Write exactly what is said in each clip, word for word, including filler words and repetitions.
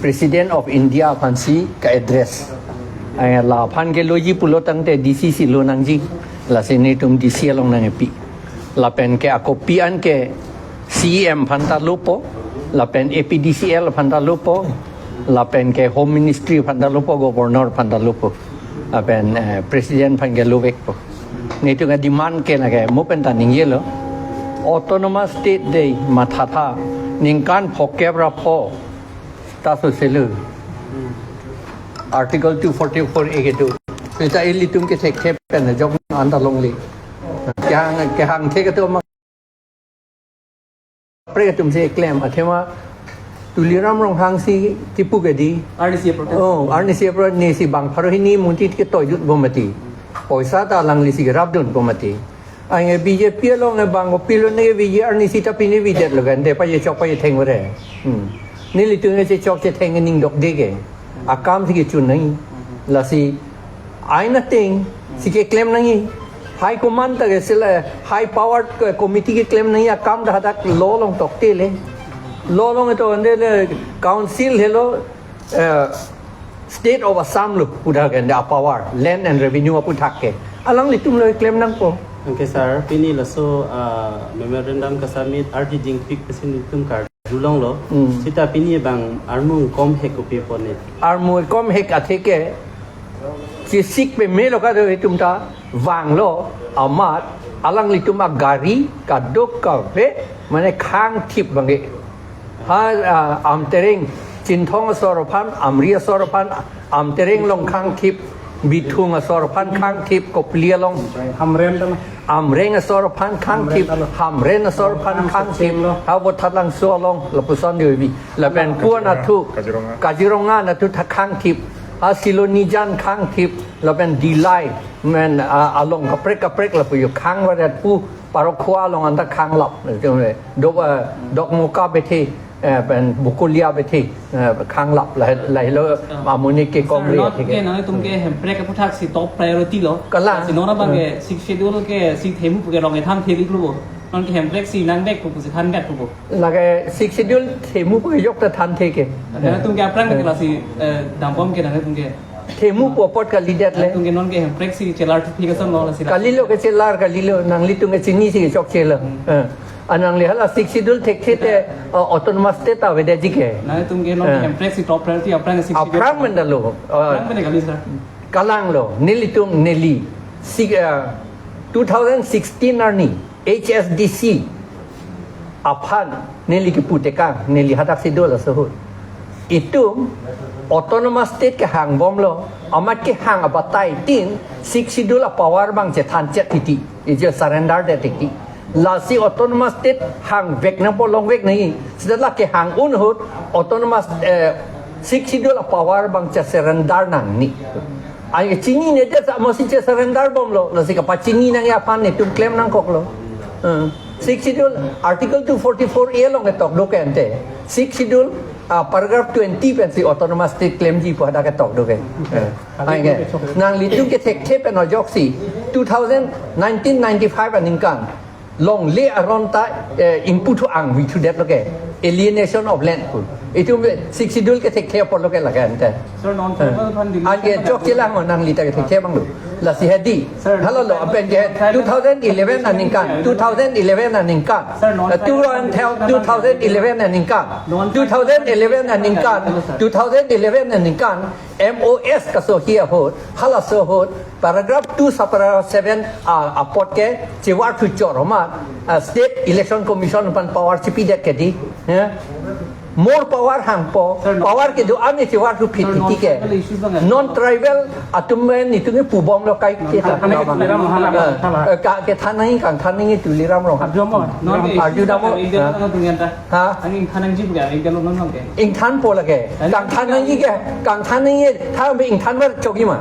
President of India aphansi ka-address. Eh, la aphan ke loji pulo tangte D C si lo nangji. Lasi netum D C along nangkepi. Lapen ke ako pi an ke C E M aphan ta lopo. Lapen A P D C L aphan ta lopo. Lapen ke Home Ministry aphan ta lopo, Governor aphan ta lopo. Lapen, eh, President aphan ke lovekpo. Netum ke demand ke lake, mo pen ta ningjelo. Autonomous State de mathatha, ningkan phokep ra pho ta soselo. Article two forty-four A kedo. Seta ilitum ke thekthe pen jok anta longle. Kehang, kehangthe kedo ma kaprek atum si klem, athema Tuliram Ronghang si kipu ke di. Arnisi aphrang. Oh, arnisi aphrang, nesi bang pharo hini munti ke toidut bom mati. Poisa ta alangli si kerapdun bom mati. Anke B J P along e bang kopilo ne V G R ni sita pini videt lo kan, de pachechok pachetheng vare. Hmm. Nelitum chechok chetheng ning dokde ke. Akam si kechun nangji. Lasi aina ting si keklem nangji. High command ta ke sila high powered committee keklem nangji, akam ta hadak law along toktele. Law along to ande le council helo, eh, State of Assam lo, udah kan, the power, land and revenue aputhak ke. Alanglitum lo klem nangpo. Anke sir, pini laso, ah, memorandum kasubmit ardi jingpik pesin itum karjulong lo. Hmm. Sita pini bang armu kom hek kopi pone. Armu kom hek athe ke, chisik peme lo kado itum ta, vanglo, amat, alanglitum agari, kadokave, mane khangthip bangke. Ha, ah, Amtereng, Chinthong asor aphan, Amri asor aphan, Amtereng along khangthip, Bithung asor aphan khangthip, Kopili along. Hamren tama. Amreng asor aphan khangthip, Hamren tama. Hamren asor aphan Hamren khangthip, asor lo. Ha Vothatlangso along, lapuson dibi. Lapen Kaziranga, puan athu, Kaziranga. Kaziranga nathu tha khangthip, ha Silonijan khangthip, lapen Dillai, men, ah, along kaprek kaprek lapu yo khang varet pu, Parokhowa along anta khanglap, dok, eh, Dokmoka bethe, eh, pen Bokolia bethe, eh, khanglap, la, lahelo amonit ke Sir, kongre non athe ke. Ke nangtum ke Hemprek aputhak si top priority lo. Kalang. Si nona bang ke Hmm. Sixth Schedule ke si themu pu ke rong ethan thedi klubo. Non ke Hemprek si nangvek pu si thanvek pu. Lake Sixth Schedule themu pu yok ta thanthe ke. Nangtum ke aphrang ke lasi, eh, dambom ke nangtum ke. Themu pu apot kalidet le. Nangtum ke non ke Hemprek si chelar thuphi ke son lo lasi. Kalilo ke chelar, kalilo, nanglitum ke chini si chokche lo. Hmm. Eh. Anang le hala Sixth Schedule thekthe te, uh, Autonomous State avedetji ke. Nangtum ke non Eh. Hemprek si top priority aphrang Sixth Schedule. Aphrang menda lo. Uh, Aphrang menda kali, sir. Kalang lo, nelitum neli. Si, uh, two thousand sixteen arni H S D C aphan neli kipu tekang, neli hadak si dolo suhut. Itum Autonomous State kehangbomlo, amat kehang abatai tin, Sixth Schedule apower bang chethan chet titi, ije surrender det titi. Lasi Autonomous State hangvek nangpo, longvek nangji. Seta la kehang un ahut Autonomous, eh, Sixth Schedule apower bang che-surrender nangne. Ai chinine det sa amatsi che-surrender bomlo. Lasi kapachini nangji aphan netum klem nangkoklo. Eh, Sixth Schedule Article two forty-four A along ketok do ke ante. Sixth Schedule, ah, paragraph twenty pensi Autonomous State klemji pu hadak ketok do ke. Eh. Ai ke, nanglitum kethekthe pen ajoksi two thousand, nineteen ninety-five aningkan longle aron ta, eh, ingpu thu angvi thudetlo ke, alienation of land pu. Itum Sixth Schedule kethekthe apotlo ke lake ante. Sir, non-tribal Eh. aphan Anke delimitation chokche lang mo, nangli ta kethekthe abang do. Lasi hedi. Sir, Hala lo, non-tribal apen ke delimitation two thousand eleven aningkan, two thousand eleven aningkan. Sir, non-tribal Eh, two thousand, delimitation two thousand eleven aningkan. Non-tribal Two thousand eleven aningkan. Sir. Two thousand eleven aningkan. M O S kasohi ahut, halaso ahut, paragraph two subparagraph seven, ah, apot ke chevar thuchor amat, ah, State Election Commission aphan power chipidet ke di, ya. More power hangpo, Sir, non- power kedo-an chevar thu Sir, phit titi ke. Non-tribal issues bang ya? Non-tribal atum men itum ke pubomlo kai Sir, ke than nangji, Tuliram Ronghang, Ah, than. Eh, ka, kethan nangji, kangthan nangji Tuliram Ronghang. Arju mo, non- Arju damo, India ah. Nangtum yan ta. Ha? Ang ingthan nangji pu ke, ingthan lo non ke. Ingthanpo lake. Ang- Kangthan nangji ke, kangthan nangji, tha be ingthan bar chokji ma.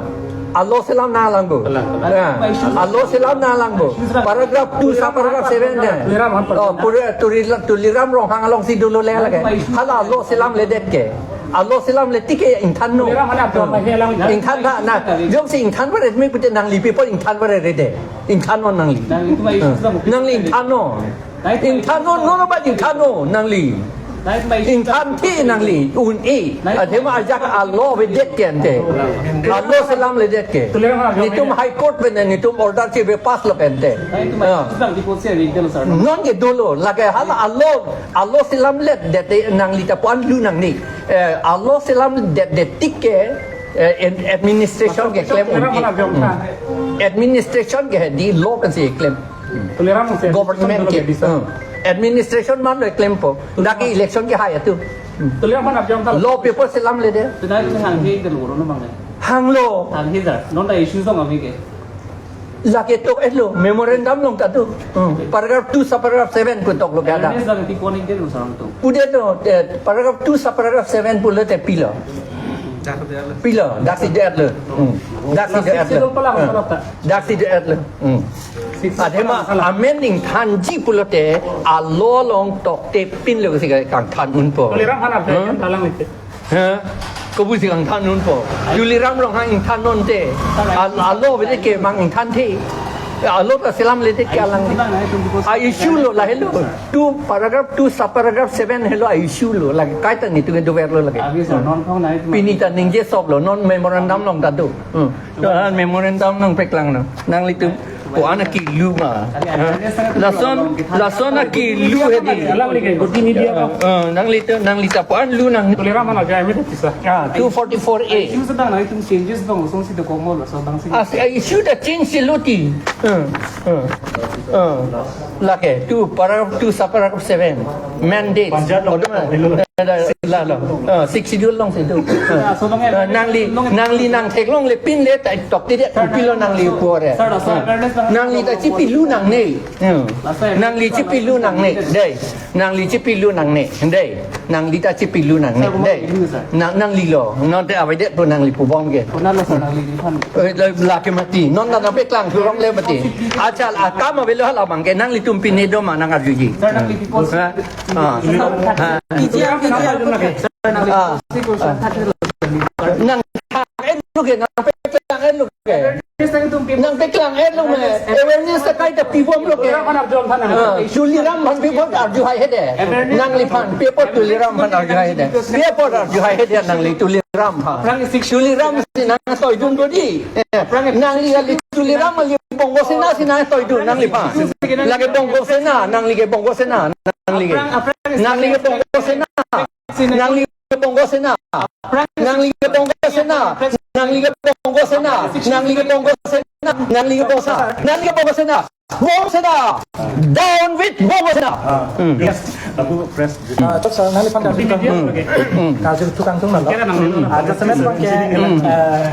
Alo selam nanglang bo. Kalang, kalang. Ya. Alo selam nanglang bo. Paragraph two subparagraph seven ne. Tuliram Ronghang. Oh, pura Tuli-, Tuliram Ronghang alongsi dolo le lake. Hala alo selamledet ke. Alo selamle tik ke ingthannon. Tuliram Ronghang atum ma helang. Ingthan tha na. Jongsi ingthan bar etme pute nangli people ingthan bar rede. Ingthannon nangli. Nangli itu ma isu sedang. Nangli ingthannon. Ingthannon, non abat ingthannon, nangli. Ingthan thi nangli, un-e. Athema ajak alo avedet ke ante. Alo selamledet ke. Netum High Court pen netum order chibe pass lo pen te. Ah. Non ke dolo, lake hala alo, alo selamledet te nangli ta pu-an lu nangne. Eh, alo selamledet tik ke, eh, en-, administration keklem un-e. Hmm. Administration ke di law pensi keklem. Government ke, hmm. Administration man lo klempo. Dak ke election kehai atum. Hmm. Law paper selamledet. Hanglo. Lake tok-etlo, memorandum along ta do. Hmm. Paragraph two, subparagraph seven pu toklo ke ada. Pudetlo, eh, paragraph two, subparagraph seven pulote pilo. Pilo, daksi det lo. Hmm. Daksi det lo. Hmm. Daksi det lo. Hmm. Athema amen ingthanji pulote alo along tokte pinlo si kangthan unpo. Tuliram aphan Hmm? Alanglite. Ha? Kopusi kangthan unpo. Tuliram Ronghang ingthan unte. Al-, alo avedet ke mang ingthan thi. Alo ta selamledet ke alang. A-issue lo lahelo. Two paragraph, two subparagraph seven helo a-issue lo. Lake kaita netum kedover lo lake. Pini ta ningje sop lo, non memorandum along ta do. Hmm. To an memorandum nangpeklang no. Nanglitum ko-an akilu ma. Lason, lason akilu hedi. Alangli ke, goti media ka. Eh, eh, nanglitum, nangli ta pu-an lu nang. Tuliram aphan ajai me tisa. Ah, two forty-four A. Issue sedang nangtum changes dong, song si do komo lo, so bang si. Ah, si, ah, issue ta change si luti. Eh, eh, eh. Lake, two, paragraph two, subparagraph seven. Mandate. Panjat lo. Odoma. Eh, la, la, la. Ah, Sixth Schedule along si do. Ah. Ah, so bang, eh, nangli, nangli nangtheklongle pinle ta tokte det, kopilo nangli pu-an. Sir, sir, awareness nang- Nangli ta chipilu nangne. Hmm. Nangli chipilu nangne. Dei. Nangli chipilu nangne. Dei. Nangli ta chipilu nangne. Sir, dei. Nang, nanglilo. Non te avedet pu nangli pubom ke. Konatlo sir nangliphan? Eh, la, lake mati. Non nangpeklang thurong le mati. Achal akam avelo hala abang ke nanglitum pine do ma nang-arjuji. Sir, nangli people. Ha? Ah. Ha? Iji, iji, sir, nangli Ah. Nang thak-etlo ke, nangpeklang-etlo ke. Nangpeklang-etlo me. Awareness ta kaita pibomlo ke. Ah, Tuliram aphan paper arju hai hede. Nangliphan paper Tuliram aphan arju hai hede. Paper arju hai hede nangli Tuliram aphan. Tuliram si nangtoidun do di. Eh, nangli kali Tuliram kali Bongo Sena si nangtoidun nangliphan. Lake Bongo Sena, nangli ke Bongo Sena, nangli ke. Nangli ke Bongo Sena. Nangli ke Bongo Sena. Nangli ke Bongo Sena. Nangli ke Bongo Sena. Nangli ke Bongo Sena. Nangli ke Bongo Sena. Nangli ke Bongo Sena. Bongo Sena. Down with Bongo Sena. Ah, Hmm. Yes. Lapu press. Ah, to sir, nangliphan karju Hmm. Hmm. karju thukang tung nalo. Kira nang Ah, just a minute, bang ke, Hmm. eh,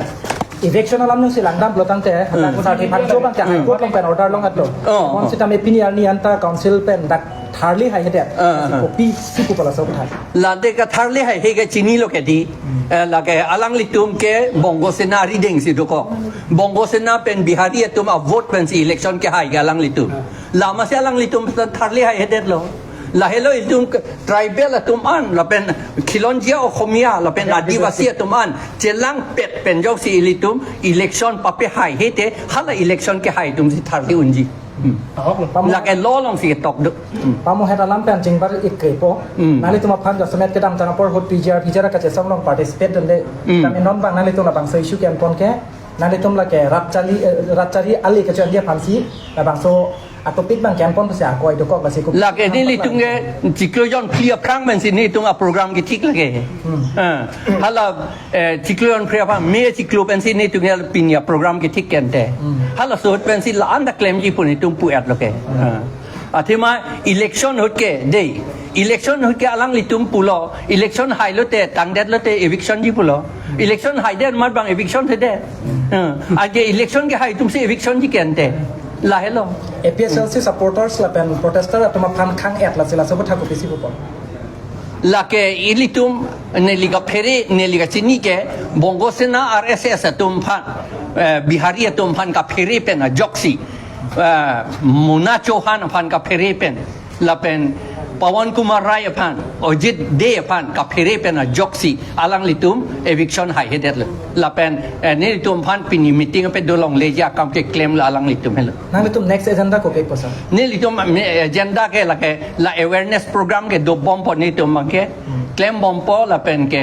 eviction alam nung si langdam pulo tangte, Hmm. sir aphan jo bang ke High Court along pen order long ato. Oh. Bonsitame pini arni anta council pen dak tharli hai hede. Ah, ah. Kopisi pu pala so tha. Lake tharli hai he ke chinilo ke di. Hmm. Eh, lake alanglitum ke Bongo Sena arideng si dokok. Bongo Sena pen Bihari atum avote pensi election kehai ke alanglitum. Ah. Lama si alanglitum tharli hai hedetlo. Lahelo itum ke tribal atum an, lapen khilonjia Oxomiya, lapen Adivasi atum an chelangpet pen joksi ilitum election papehai hete, hala election kehai atum si tharli unji. Hmm. Ahok lo, pamo. Lake law along si ketok do. Hmm. Pamo het alam pen chingbar ik kre po. Hmm. Nanglitum aphan jasemet kedamtang apor ahut P G R, P G R kachesong along participate dunde. Hmm. Kami non bang nanglitum labangso issue ke-en pon ke. Nanglitum lake rat chari, eh, rat chari ali kachari aphansi labangso atopic bang ke-en pon pusi ako ido kok lasi ko. Lake nelitum ke chiklo jonphli aphrang pensi netum aprogram kethik lake. Hmm. Eh, hala, eh, chiklo jonphli aphrang, May chiklo pensi netum ke pini aprogram kethik kente. Hmm. Halaso ahut pensi la-an ta klemji pu netum pu-etlo ke. Hmm. Eh. Athema election ahut ke dei. Election ahut ke alanglitum pulo. Election hailote, tangdetlote eviction ji pulo. Election haidet amat bang eviction thedet. Eh. Anke election kehai atum si eviction ji kente. Lahelo. A P H L C supporters lapen protester atum aphan khang-et lasi laso aputhak kopisi pupo. Lake ilitum neli kaphere, neli kachini ke Bongo Sena R S S atum aphan, eh, Bihari atum aphan kaphere pen ajoksi, eh, Mona Chauhan aphan kaphere pen, lapen Pawan Kumar Rai aphan, Ajit Dey aphan kaphere pen ajoksi alanglitum eviction haihedetlo. Lapen eh, nelitum aphan pini meeting ape dolongleji akam keklemlo alanglitum helo. Nanglitum next agenda kopi ko sir? Nelitum me- agenda ke lake la awareness program ke dobompo nelitum abangke. Klembompo lapen ke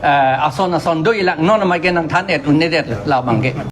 eh, ason ason do-ilak non amai ke nangthan-et un-edetlo labangke.